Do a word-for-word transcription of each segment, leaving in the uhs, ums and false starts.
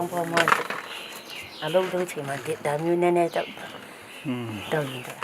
Hpawng hpawng wa, a lung dung hte ma, da, da myu nai nai tau, hmm, tau yin dai.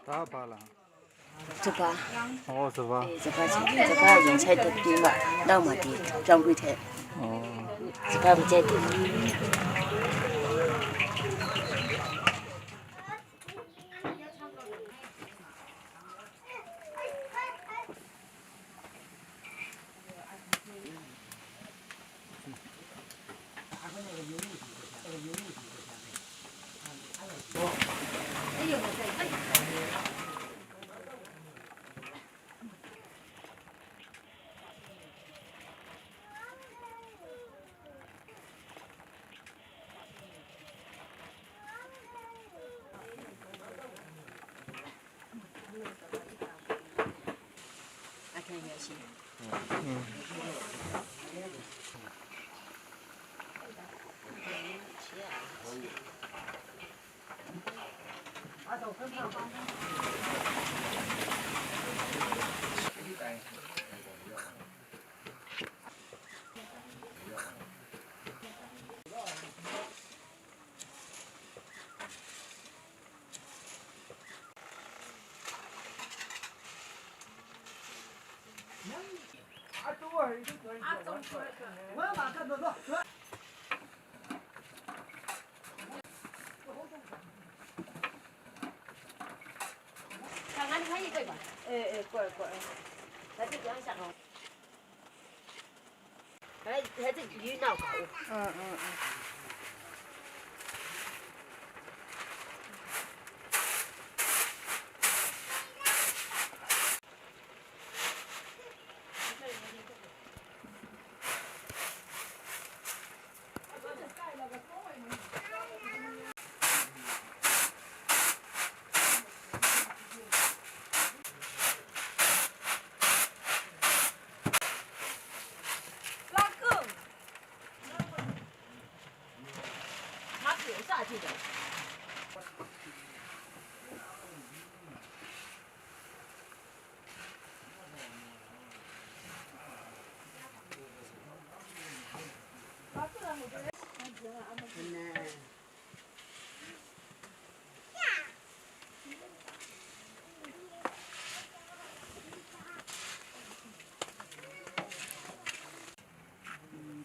ဒါကဘာလဲ။ စပါး။ ဩ၊ စပါး။ အေး၊ စပါး၊ စပါး၊ ရင်ဆိုင်တဲ့ ဒီမှာ၊ နောက်မှ ဒီကျောင်းကွင်းထဲ။ ဩ။ စပါးမကြိုက်ဘူး။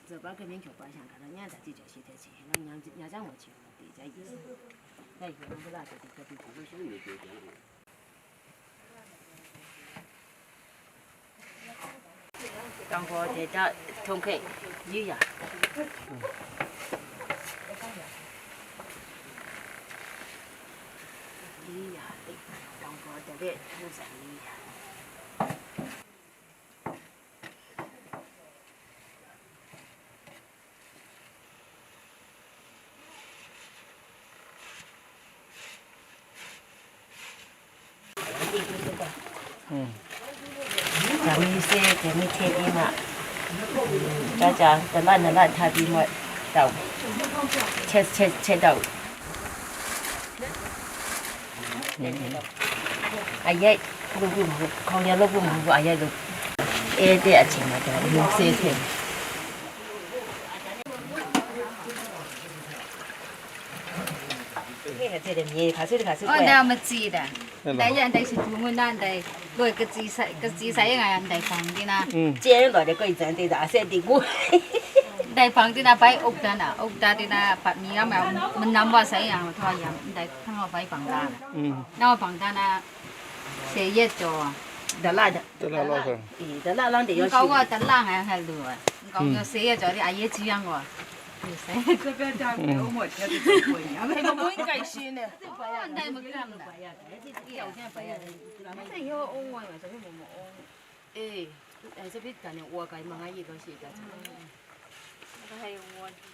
Tsa pa kaning kyau pa shang ka na nya da ti ja shi ta chi, na nya nya jang wa chi, ti ja yi. Na yi na da la ta ti ka ti ta. Tang gaw de da htung hke yu ya. Yu ya, tang gaw de de htung hke yu ya. Dai mi se, dai mi hte pyi ma, mm, ja ja, dala nala hta pyi ma, dau, hte, hte, hte dau. အရိုက်လုပ်ဖို့မဟုတ်ဘူး၊ ခေါင်းရလုပ်ဖို့မဟုတ်ဘူး၊ အရိုက်လုပ်။ အဲတဲ့ အချိန်မှာကျတော့ မုန်းဆဲဆဲ။ ဟဲ့ဟဲ့တဲ့ မြေခါဆွေးတခါဆွေး အော် ကွက် ဒါမကြည့်တာ။ ဟုတ်လား။ ဒါရန်တိုင်းရှိဘူးမနာန်တိုင်း ကိုယ်ကကြည့်ဆိုင်၊ ကကြည့်ဆိုင်ရန်တိုင်းပေါင်းတင်တာ။ อืม ကျဲတော့တဲ့ ကိုယ်စံသေးတာ အဆက်တည်ကို။ တိုင်းပေါင်းတင်တာ ဘိုက်အုပ်တန်းတာ၊ အုပ်တန်းတင်တာ ပတ်မီရမှာ၊ မနမ်းဝါဆိုင်ရန် ထောက်ရန်၊ တိုင်းထောက်ဘိုက်ပေါင်းတာ။ อืม နောက်ပေါင်းတင်တာ ဆယ်ရက်ကျော်။ တစ်လ၊ တစ်လလောက်ဆို။ အေး၊ တစ်လလောက်တည်းရောရှိတယ်။ ကောင်းတော့ တစ်လငါဟဲလူပါ။ ကောင်းတော့ ဆယ်ရက်ကျော်ဒီ အရေးကြီးရန်ကို။ ဆယ်ရက်ကျော်။ ဘယ်လိုမျိုးကြိုက်ရှင်းနေ။ ဟော တိုင်းမကမ်းတာ။ ရောက်ကြပါရတယ်။ မသိရော အုံးဝိုင်းမှာ ဆိုပြီး မမအုံး။ အေး၊ အဲ၊ ဆိုပြီး ဒါနဲ့ ဟိုက မင်္ဂလာရေတော့ရှိတာ။ ဒါဟဲဝေါ်။